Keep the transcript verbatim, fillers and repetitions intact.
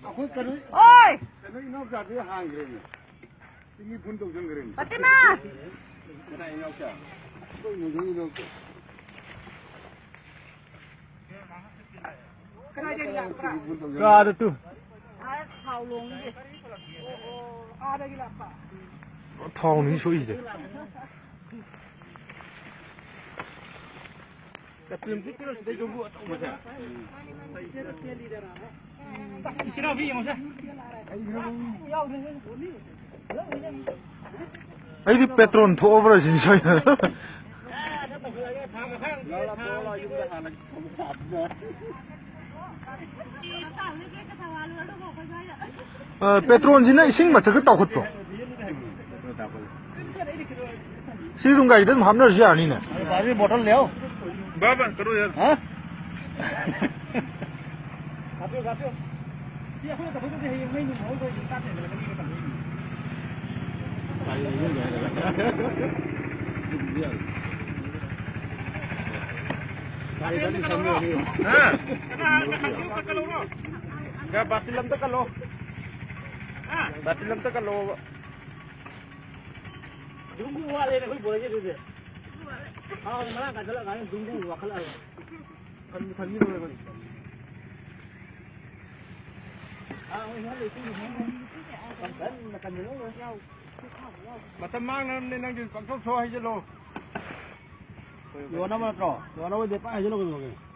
ꯑꯩꯈꯣꯏ ꯀꯩꯅꯣ, ꯍꯣꯏ! ꯀꯩꯅꯣ ꯏꯅꯥꯎꯆꯥꯗꯤ ꯍꯥꯟꯈ꯭ꯔꯦꯅꯦ꯫ ꯆꯤꯡꯃꯤ ꯐꯨꯟ ꯇꯧꯁꯟꯈ꯭ꯔꯦꯅꯦ꯫ ꯐꯥꯇꯤꯃꯥ! ꯀꯅꯥ ꯏꯅꯥꯎꯆꯥ? ꯑꯩꯈꯣꯏ ꯃꯨꯗꯨ ꯏꯅꯥꯎꯆꯥ꯫ ꯀꯗꯥꯏꯗꯒꯤ ꯂꯥꯛꯄ꯭ꯔꯥ? ꯆꯤꯡꯃꯤ ꯐꯨꯟ ꯇꯧꯁꯟꯈ꯭ꯔꯦ꯫ ꯀꯥꯗ ꯇꯨ꯫ ꯑꯥ, ꯊꯥꯎ ꯂꯣꯡꯒꯤ꯫ ꯑꯣ, ꯑꯣ, ꯑꯥꯗꯒꯤ ꯂꯥꯛꯄ꯫ ꯊꯥꯎꯅꯤ ꯁꯣꯛꯏꯁꯦ꯫ ꯑꯩꯗꯤ ꯄꯦꯇ꯭ꯔꯣꯟ ꯊꯣꯛꯑꯕ꯭ꯔꯥ ꯁꯤꯅꯤ ꯁꯣꯏꯗꯅ꯫ ꯑ, ꯄꯦꯇ꯭ꯔꯣꯟꯁꯤꯅ ꯏꯁꯤꯡ ꯃꯊꯛꯇ ꯇꯥꯎꯈꯠꯄ꯭ꯔꯣ? ꯁꯤ ꯑꯗꯨꯝ ꯒꯥꯔꯤꯗ ꯑꯗꯨꯝ ꯍꯥꯞꯅꯔꯁꯨ ꯌꯥꯔꯅꯤꯅꯦ꯫ ꯕꯥꯕꯤ, ꯕꯣꯇꯜ ꯂꯩꯌꯣ꯫ ꯕꯥꯕꯥ, ꯀꯩꯅꯣ ꯌꯥꯔ-, ꯍꯥ? ꯍꯥꯞꯄꯤꯌꯨ, ꯍꯥꯞꯄꯤꯌꯨ꯫ ꯁꯤ ꯑꯩꯈꯣꯏꯅ ꯇꯧꯊꯣꯛꯇ꯭ꯔꯗꯤ ꯍꯌꯦꯡ ꯃꯩ ꯅꯨꯡ ꯍꯧꯔꯒ ꯌꯣꯡꯆꯥꯛ ꯊꯦꯡꯅꯔꯛꯀꯅꯤ ꯃꯇꯝꯗ꯫ ꯍꯥ? ꯀꯅꯥ, ꯀꯅꯥ, ꯀꯅꯥ, ꯀꯅꯥ, ꯀꯅꯥ? ꯕꯥꯇꯤꯜ ꯑꯝꯇ ꯀꯜꯂꯣ꯫ ꯕꯥꯇꯤꯜ ꯑꯝꯇ ꯀꯜꯂꯣꯕ꯫ ꯗꯨꯡꯒꯨ ꯋꯥꯠꯂꯦꯅꯦ ꯑꯩꯈꯣꯏ ꯕꯣꯔꯁꯦ ꯑꯗꯨꯗꯤ꯫ ꯊꯥꯎ ꯃꯔꯥꯡ ꯀꯥꯏ ꯆꯠꯂꯀꯥꯟꯗ ꯗꯨꯡꯒꯨ ꯋꯥꯈꯠꯂꯛꯑꯕ꯫ ꯈꯟꯕꯨ ꯈꯟꯕꯤꯔꯣꯏ ꯑꯩꯈꯣꯏ꯫ ꯃꯇꯝ ꯃꯥꯡꯅꯕꯅꯦ, ꯅꯪꯁꯨ ꯄꯪꯊꯣꯛ ꯊꯣꯛ ꯍꯥꯏꯖꯜꯂꯣ꯫ ꯌꯣꯟꯅꯕ ꯅꯠꯇ꯭ꯔꯣ? ꯌꯣꯟꯅꯕ ꯑꯣꯏꯗꯤ ꯄꯪꯍꯥꯏ ꯍꯥꯏꯖꯜꯂꯣ ꯀꯩꯗꯧꯔꯒꯦ?